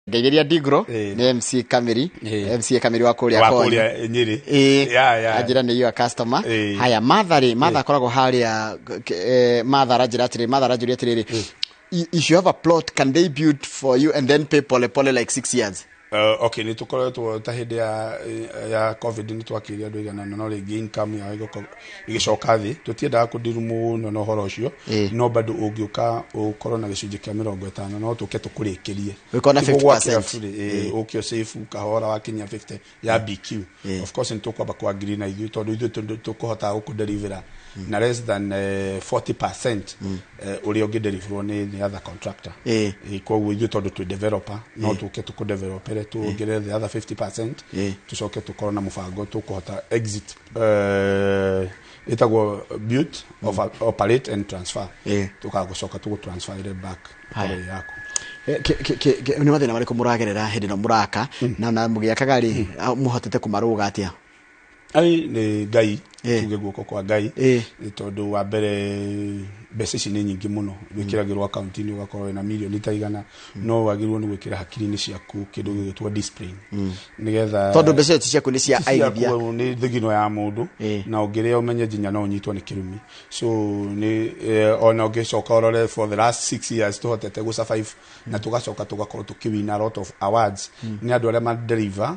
Ngeigeria Ndigro nĩ MC Kamiri. MC Kamiri wa kũrĩa wa Konyo. kũrĩa Nyĩrĩ. Ĩĩ. Ya. Anjĩra nĩ your customer. Haya, Martha rĩ, Martha akoragwo harĩa, Martha aranjĩra atĩrĩ, Martha aranjũria atĩrĩrĩ, "If you have a plot, can they build for you and then pay pole pole like 6 years?" Okay, nĩ tũkoretwo ta hĩndĩ ya COVID nĩ twakĩire andũ igana, no rĩngĩ income yao ĩgĩkorwo ĩgĩcoka thĩ. Tũtiendaga kũndiru mũno na ũhoro ũcio, no bado ũngĩũka ũkorwo na gĩcunjĩ kĩa 50, no tũke tũkũrĩkĩrie. Ũkorwo na Ti gũgwakĩra 50%. bure, ũke ũsave kahora wakinyia 50 ya BQ. Of course nĩ tũkwamba kũ-agree na ithuĩ, tondũ ithuĩ tũkũhota gũkũdelivera na less than 40% ũrĩa ũngĩdeliverwo nĩ other contractor. Koguo ithuĩ tondũ twĩ developer, no tũke tũkũdevelopere, tuongerere the other 50%, tũcoke tũkorwo na mũbango tũkũhota exit, ĩtagwo build, operate and transfer. Tũkagũcoka tũgũtransferire back Haya. ĩkorwo ĩ yaku. Nĩ mathĩna marĩkũ mũragerera hĩndĩ ĩno mũraka, na mũgĩakaga rĩ, mũhotete kũmarũga atĩa? Ai, nĩ Ngai. Tuge guoko kwa Ngai. Nĩ tondũ wa mbere mbeca ici nĩ nyingĩ mũno, gwĩkĩragĩrwo akaunti-inĩ ũgakorwo wĩna mirioni ta 100, no wagĩrĩirwo nĩ gwĩkĩra hakiri-inĩ ciaku kĩndũ gĩgĩtwo discipline nĩgetha Tondũ mbeca icio ti ciaku, nĩ cia ti ciaku, aigithia. Nĩ thigino ya mũndũ. Na ũngĩrĩa ũmenye nginya no ũnyitwo nĩ kĩrumi. So nĩ ona ũngĩcoka ũrore for the last 6 years tũhotete gũ survive na tũgacoka tũgakorwo tũkĩwin a lot of awards nĩ andũ arĩa madeliver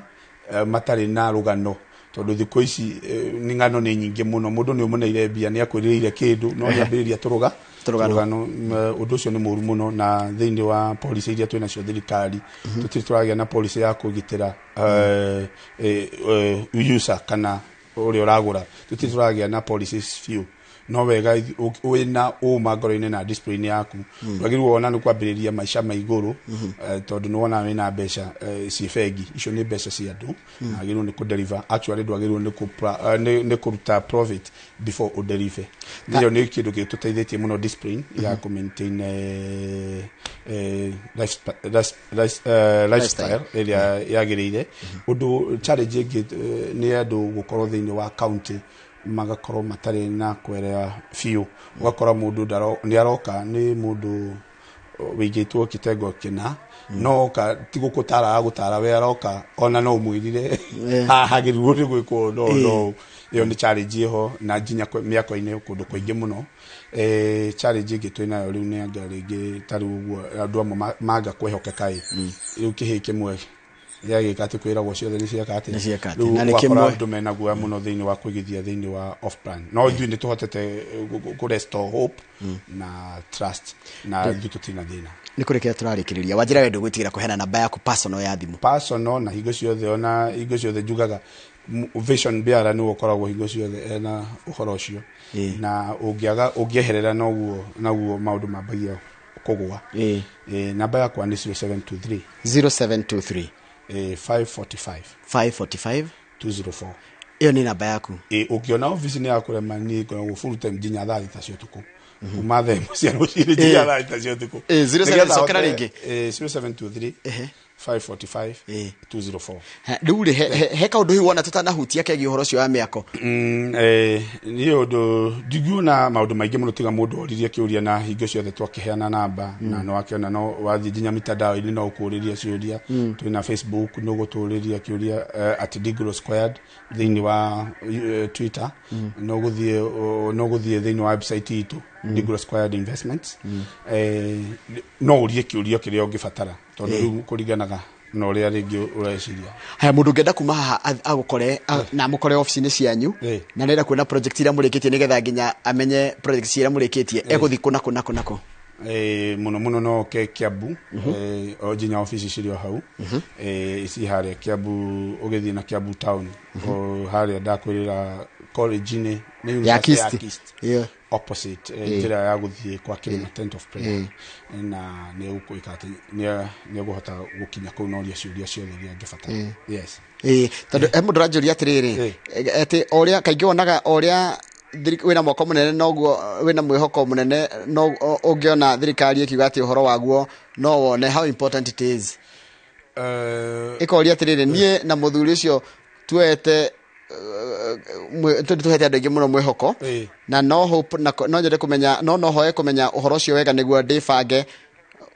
matarĩ na rũgano, tondũ thikũ ici nĩ ng'ano nĩ nyingĩ mũno. Mũndũ nĩ ũmũneire mbia, nĩ akwĩrĩire kĩndũ, no nĩ ambĩrĩria tũrũga Tũrũgano. Tũrũgano. Ũndũ ũcio nĩ mũru mũno, na thĩinĩ wa policy iria twĩ nacio thirikari, tũtirĩ tũragĩa na policy ya kũgitĩra user kana ũrĩa ũragũra. Tũtirĩ tũragĩa na policies biũ. No wega wĩna ũma ngoro-inĩ na discipline yaku, ndwagĩrĩirwo wona nĩ kwambĩrĩria maica ma igũrũ, tondũ nĩ wona wĩna mbeca ciĩ bengi. Icio nĩ mbeca cia andũ na wagĩrĩirwo nĩ kũdeliver. Actually ndwagĩrĩirwo nĩ kũruta profit before ũdeliver. Ĩyo nĩ kĩndũ gĩtũteithĩtie mũno, discipline ya kũ maintain lifestyle ĩrĩa yagĩrĩire. Ũndũ challenge ĩngĩ nĩ andũ gũkorwo thĩinĩ wa county magakorwo matarĩ na kwerea biũ. Ũgakora mũndũ nĩ aroka, nĩ mũndũ wĩigĩtwo kĩtengo kĩna, no oka ti gũkũtara agũtara, we aroka ona no ũmwĩrire haha hagĩrĩirwo nĩ gwĩkwo, no ĩyo nĩ challenge ĩho na nginya mĩako-inĩ kũndũ kũingĩ mũno. Challenge ĩngĩ twĩ nayo rĩu nĩ anga rĩngĩ ta rĩu ũguo andũ amwe manga kwĩhokeka ĩ, rĩu kĩhĩ kĩmwe gĩagĩka atĩ kwĩragwo ciothe nĩ cieka atĩ. Nĩ cieka atĩ. Rĩu Na nĩ ũgakora kĩmwe. Andũ mena guoya mũno thĩinĩ wa kũigithia thĩinĩ wa off plan, no ithuĩ nĩ tũhotete kũ restore hope na trust, na ithuĩ tũtirĩ na thĩna. Nĩ kũrĩkĩra tũrarĩkĩrĩria, wanjĩra we ndũgwĩtigĩra kũheana namba yaku personal ya thimũ. Personal, na hingo ciothe, ona hingo ciothe njugaga vision biara nĩwe ũkoragwo hingo ciothe ena ũhoro ũcio. Na ũngĩaga ũngĩeherera noguo maũndũ mambagia kũgũa. Namba yakwa nĩ 0723 0723 545 545 204. Ĩyo nĩ namba yaku. Ũngĩona ofici nĩ yakũrema, niĩ ngoragwo full time nginya thaa 6 cia ũtukũ, kuma thaa 1 cia rũcinĩ nginya thaa 6 cia ũtukũ. 07 Nĩgetha cokera hote- rĩngĩ. 0723 545 204. Rĩu rĩ, he kaũndũ hihi wona tũtanahutia kegiĩ ũhoro ũcio wa mĩako? Niĩ ũndũ ndingiona maũndũ maingĩ mũno tiga mũndũ oririe kĩũria, na hingo ciothe twakĩheana namba na no akĩona, no wathiĩ nginya mitandao-inĩ no ũkũrĩria ciũria. Twĩna Facebook, no gũtũrĩria kĩũria at Digro Squared thĩinĩ wa Twitter, no gũthiĩ thĩinĩ wa website itũ, Digro Squared Investments. No ũrie kĩũria kĩrĩa ũngĩbatara, tondũ rĩu kũringanaga na ũrĩa rĩngĩ ũreciria. Haya, mũndũ ũngĩenda kuma haha agũkore na amũkore ofici-inĩ cianyu na nĩenda kuona project iria mũrĩkĩtie, nĩgetha nginya amenye project iria mũrĩkĩtie, egũthiĩ kũ na kũ na kũ na kũ? Mũno mũno no oke Kiambu, o nginya ofici cirĩ o hau. Ici harĩa Kiambu, ũgĩthiĩ na Kiambu town, o harĩa ndakwĩrĩra college-inĩ nĩ ya university ya Kist. Kist. Opposite njĩra ya gũthiĩ kwa Kĩrĩma Tent of Prayer, na nĩ ũgwĩka atĩ nĩ ũgũhota gũkinya kũu na ũrie ciũria ciothe iria angĩbatara, yes. Ĩĩ, tondũ he mũndũ ũranjũria atĩrĩrĩ, atĩ o ũrĩa kaingĩ wonaga o ũrĩa wĩna mwako mũnene noguo wĩna mwĩhoko mũnene, no ũngĩona thirikari ĩkiuga atĩ ũhoro waguo no wone how important it is. Ĩkoria atĩrĩrĩ, niĩ na mũthuri ũcio tuoete tũhete andũ aingĩ mũno mwĩhoko na no hope na no nyende kũmenya, no hoe kũmenya ũhoro ũcio wega nĩguo ndĩbange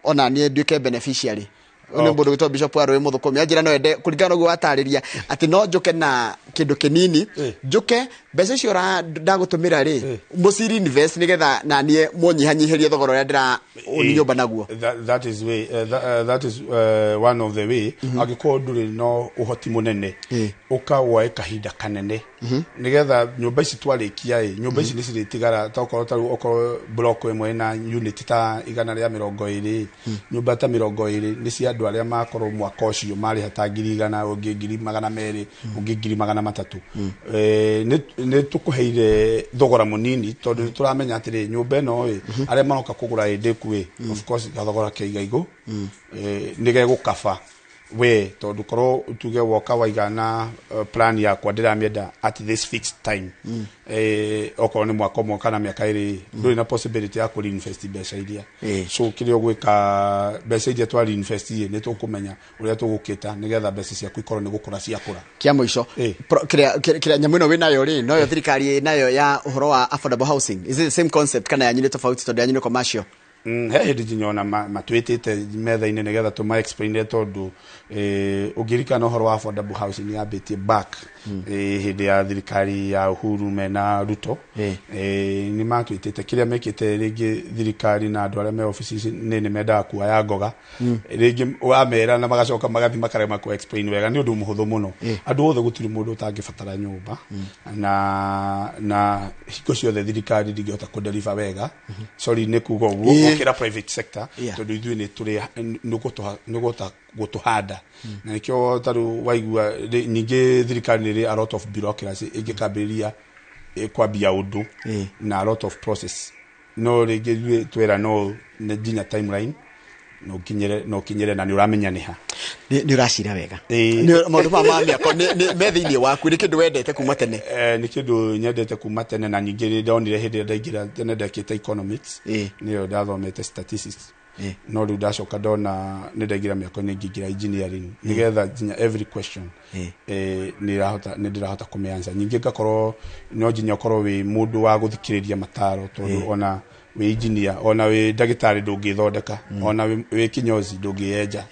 ona niĩ nduĩke beneficiary. Nĩ mũndũ gwĩtwo Bishop wa Rũĩ Mũthũkũmi anjĩra no ende kũringana na ũguo watarĩria atĩ no njũke na kĩndũ kĩnini, njũke mbeca icio ndagũtũmĩra rĩ, mũci invest nĩgetha naniĩ mũnyihanyihĩrie thogora ũrĩa ndĩra nyũmba naguo. That is way, that is one of the way. Angĩkorwo ndũrĩ no ũhoti mũnene, ũka woe kahinda kanene nĩgetha nyũmba ici twarĩkia ĩ, nyũmba ici nĩ cirĩtigara. Tokorwo tarĩu okorwo block ĩmwe ĩna unit ta 120, nyũmba ta 20 nĩ cia andũ arĩa makorwo mwaka ũcio marĩha ta 100,000, ũngĩ 200,000, ũngĩ 300,000. Nĩ tũkũheire thogora mũnini tondũ nĩ tũramenya atĩrĩ, nyũmba ĩno ĩ, arĩa maroka kũgũra ĩ ndĩku ĩ, of course gathogora ke igaigũ nĩ gegũkaba we, tondũ korwo tuge woka waiga na plan yakwa ndĩramĩenda at this fixed time, okorwo nĩ mwaka ũmwe kana mĩaka 2, ndũrĩ na possibility ya kũ reinvest mbeca iria. So kĩrĩa ũgwĩka, mbeca iria twa reinvest ĩ, nĩ tũkũmenya ũrĩa tũgũkĩta nĩgetha mbeca ciaku ikorwo nĩ gũkũra ciakũra. Kia mũico, kĩrĩa nyamũ ĩno wĩnayo rĩ, noyo thirikari ĩnayo ya ũhoro wa affordable housing, is it the same concept kana yanyu nĩ tofauti tondũ yanyu nĩ commercial? He hĩndĩ nginya ona matwĩtĩte metha-inĩ nĩgetha tũma explain tondũ ũngĩririkana ũhoro wa affordable housing yambĩtie back hĩndĩ ya thirikari ya Uhuru mena Ruto. Nĩ matwĩtĩte kĩrĩa mekĩte rĩngĩ thirikari na andũ arĩa me obici ici nĩ mendaga kuoya ngoga rĩngĩ wamera na magacoka magathi makarema ku explain wega. Nĩ ũndũ mũhũthũ mũno. Andũ othe, gũtirĩ mũndũ ũtangĩbatara nyũmba, na hingo ciothe thirikari ndingĩhota kũ deliver wega, sorry nĩ kuga ũguo, gũkĩra private sector, tondũ ithuĩ nĩ tũrĩ nĩ gũtũhanda na nĩkĩo tarĩu waigua ningĩ thirikari nĩ ĩrĩ a lot of bureaucracy ĩngĩkambĩrĩria kwambia ũndũ na a lot of process. No rĩngĩ ithuĩ twera no nĩ nginya timeline no ũkinyĩre na nĩ ũramenya nĩ ha. Nĩ ũracira wega. Maũndũ maya ma mĩako me thĩinĩ waku, nĩ kĩndũ wendete kuma tene? Nĩ kĩndũ nyendete kuma tene, na ningĩ nĩ ndonire hĩndĩ ĩrĩa ndaingĩra tene ndekĩte economics, nĩyo ndathomete statistics, no rĩu ndacoka ndona nĩ ndaingĩra mĩako-inĩ ngĩingĩra engineering nĩgetha nginya every question nĩ ndĩrahota kũmĩansa. Ningĩ ngakorwo no nginya ũkorwo wĩ mũndũ wa gũthikĩrĩria mataro, tondũ ona wĩ engineer, ona wĩ ndagĩtarĩ, ndũngĩthondeka, ona wĩ kinyozi ndũngĩyenja.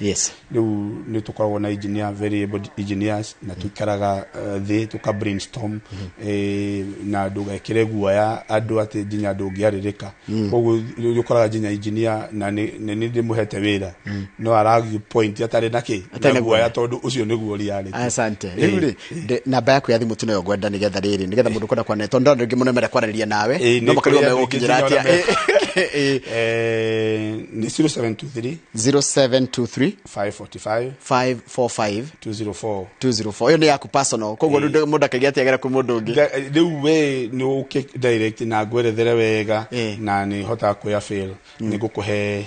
Rĩu nĩ tũkoragwo na engineer, very able engineers, na tũikaraga thĩ tũka brainstorm, na ndũgekĩre guoya andũ atĩ nginya ndũngĩarĩrĩka. Koguo nĩ ũkoraga nginya engineer na nĩ ndĩmũhete wĩra no aragi point atarĩ na kĩ Atarĩ na na guoya, tondũ ũcio nĩguo reality. Asante. Rĩu rĩ, namba yaku ya thimũ tu nayo ngwenda nĩgetha rĩrĩ, nĩgetha mũndũ kwenda kwaranĩria, tondũ andũ aingĩ mũno menda kwaranĩria nawe, no nĩ makarigwo kũrĩ andũ megũkinyĩra aingĩ atĩa. nginya nĩ 0723 0723 545 545 204. 204. Ĩyo nĩ yaku personal, koguo rĩu mũndũ akĩgĩa atĩ kwĩ mũndũ ũngĩ? Rĩu we nĩ ũke direct na ngwerethere wega, na nĩ hotaga kwĩa fail nĩ ngũkũhe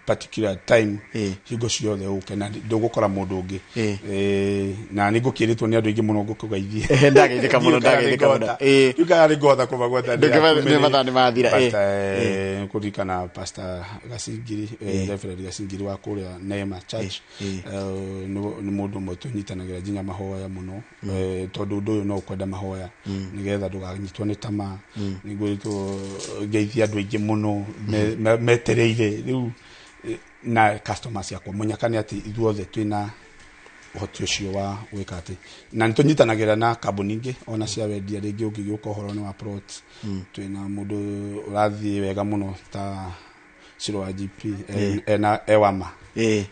particular time hingo ciothe ũke na ndũgũkora mũndũ ũngĩ. Na nĩ ngũkĩrĩtwo nĩ andũ aingĩ mũno ngũkũgeithie. Ndageithĩka mũno, ndageithĩka mũno. Ndiũĩ kana nĩ ngũhota kũmagweta. Nĩ mathaa nĩ mathira. But kũririkana Pastor Gacingiri, Reverend Gacingiri wa kũrĩa Neema Church, nĩ mũndũ ũmwe tũnyitanagĩra nginya mahoya mũno, tondũ ũndũ ũyũ no ũkwenda mahoya nĩgetha ndũganyitwo nĩ tamaa. Nĩngwĩrĩtwo ngeithie andũ aingĩ mũno metereire rĩu, na customers akwa mũnyaka nĩ atĩ ithuothe twĩna ũhoti ũcio wa gwĩka atĩ na nĩ tũnyitanagĩra na kambuni ingĩ ona cia wendia. Rĩngĩ ũngĩgĩũka ũhoro-inĩ wa plot, twĩna mũndũ ũrathiĩ wega mũno ta Ciro wa GP, ena ewama. Nĩ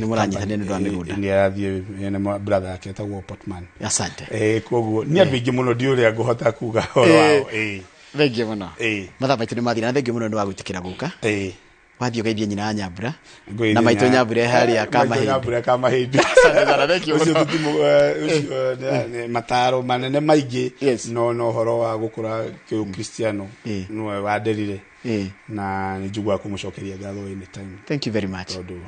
mũranyitanĩra nĩ ũndũ wa mĩgũnda. Nĩ arathiĩ ena brother yake etagwo Portman. Asante. Koguo nĩ andũ aingĩ mũno, ndiũ ũrĩa ngũhota kuga ũhoro wao. Thengiũ mũno. Mathaa maitũ nĩ mathira, na thengiũ mũno nĩ wa gwĩtĩkĩra gũka. Wathiĩ ũgeithie nyina wa Nyambura Ngũgeithie na maitũ Nyambura harĩa Maitũ Kamahĩndĩ. Nyambura Kamahĩndĩ. Asante sana, thank you Ũcio mũno. ũcio nĩ mataro manene maingĩ, no ũhoro wa gũkũra kĩũkristiano nĩwe wanderire, na nĩ njiguaga kũmũcokeria ngatho anytime. Thank you very much. Tondũ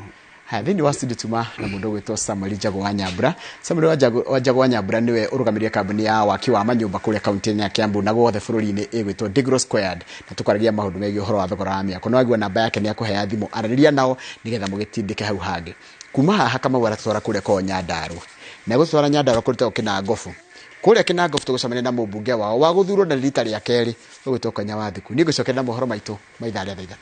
Haya, thĩinĩ wa studio tuma na mũndũ ũgwĩtwo Samuel Njago wa Nyambura. Samuel wa Njago wa Nyambura nĩwe ũrũgamĩrĩire kambuni ya waki wa manyũmba kũrĩa kaunti-inĩ ya Kiambu na guothe bũrũri-inĩ ĩgwĩtwo Digro Squared, na tũkwaragia maũndũ megiĩ ũhoro wa thogora wa mĩako. No waigua namba yake nĩ akũhea thimũ, aranĩria nao nĩgetha mũgĩtindĩke hau hangĩ. Kuma haha Kamau aratwara kũrĩa kwao Nyandarua, na egũtwara Nyandarua kũrĩa Kĩnangobu. Kũrĩa Kĩnangobu tũgũcemania na mũmbunge wao wa gũthurwo na rita rĩa kerĩ ũgwĩtwo Kanya wa Thuku. Niĩ ngũcokeria na mohoro maitũ ma ithaa rĩa thaa 3.